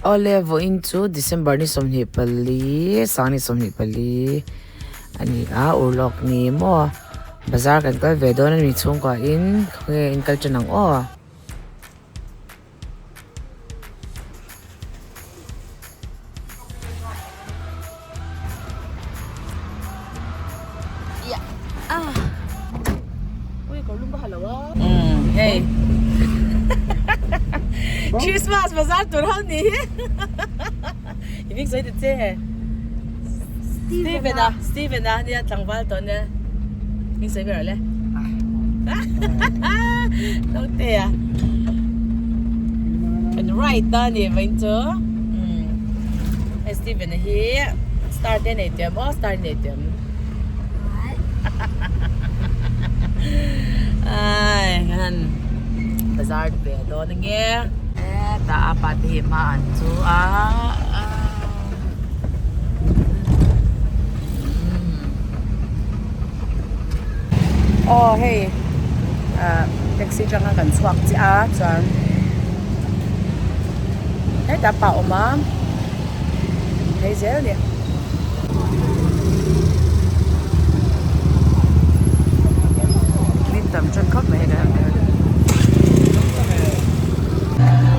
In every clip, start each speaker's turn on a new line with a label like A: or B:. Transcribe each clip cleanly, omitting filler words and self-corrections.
A: Awle vawiin chu December ni 24 sang ni 24 a ni a urlawk ni maw bazar kan kal ve dawn a ni chhungkua in khawnge in kal tan ang aw. Hei Christmas bazar tur ho ni hi i bik sawi ta che Steven a Steven a nia tlangval tawh nia bik sawi ber le Naute a kan right ta ni vain chu hei Steven a hi star te nei tuam aw star nei tuam ai kan bazar ve dawn ange ta a pa te hi hma an chu a
B: Aw hei ah taxi atanga kan chhuak chiah a chuan hetah pa awm a phei zel a ni.
A: Mi tam tan khawp mai hei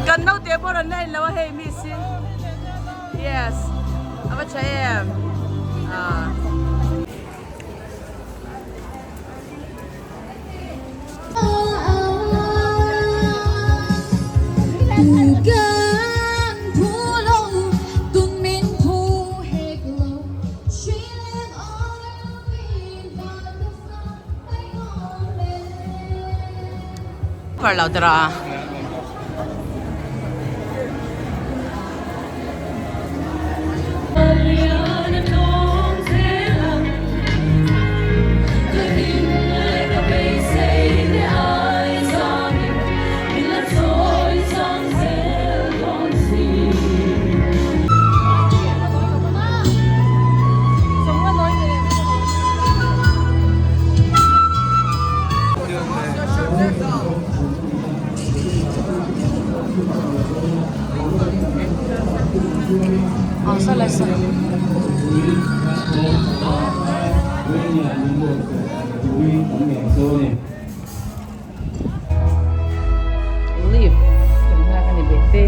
B: kan naute pawh rawn la en lo a hei miss hi yes a va tha em ah.
A: Var lo tara.
B: Leaf kan nghak a ni bek te.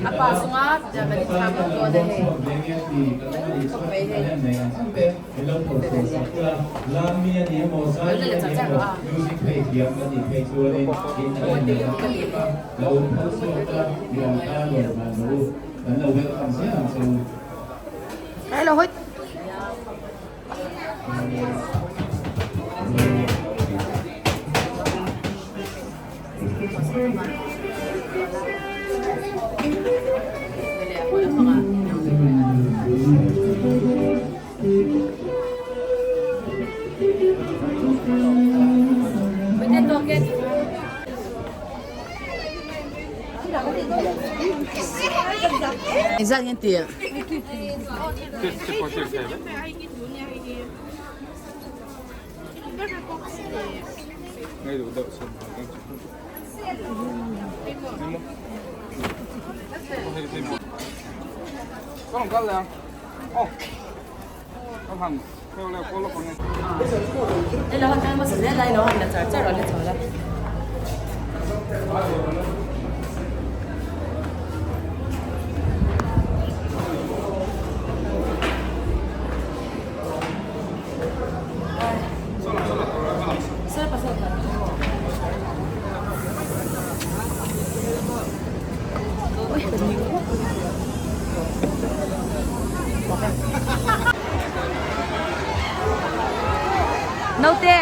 A: A pa chunga
B: Hello, hoi.
A: Engzat nge tih?
B: Naute.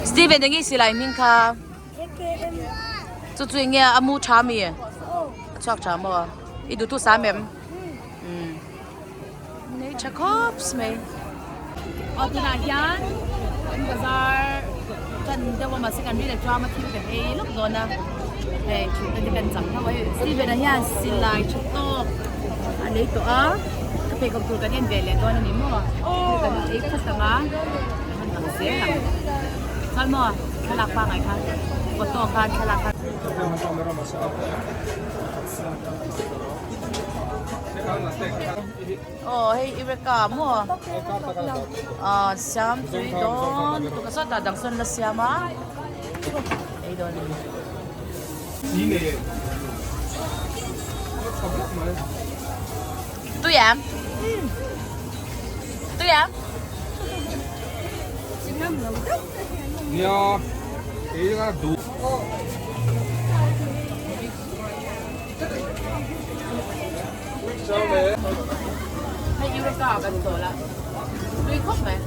B: Steven enge i silai hming kha? Chu chu enge a mu tha mi? A chhuak tha maw? I duh tu sam em? Umm. Nei tha khawp mai. Aw tunah hian kan bazar tan deuh a mahse kan ri leh chuam a thil kan ei lawk dawn a hei thutna te kan chang hlauh a hei Steven-a hian silai tha tawk a lei tawh a ka pheikhawk tur kan en ve leh dawn a ni maw kan ei phawt ang a kan han lang zel ang chuan maw thlalak pangngai kha photo khan thlalak kha. Aw hei Eureka maw ah siam tui dawn lutuk a sawtah dang sawn la siam a ei dawn a ni. Tui em? Tui em? Hei Eureka kan chawl a, tui khawp mai.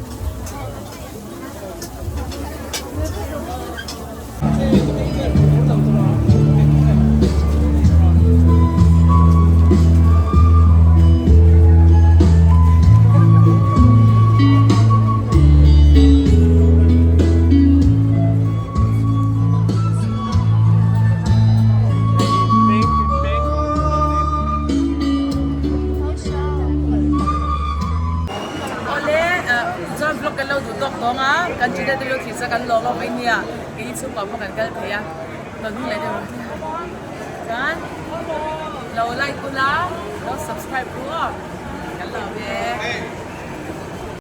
B: Awle chuan vlog kan lo duh tawk tawng a kan channel te lo thlir sa kan lawm a mai nia keini chhungkua pawh kan kal thei a lo hnung leh deuh ang chuan lo like ula lo subscribe ru aw.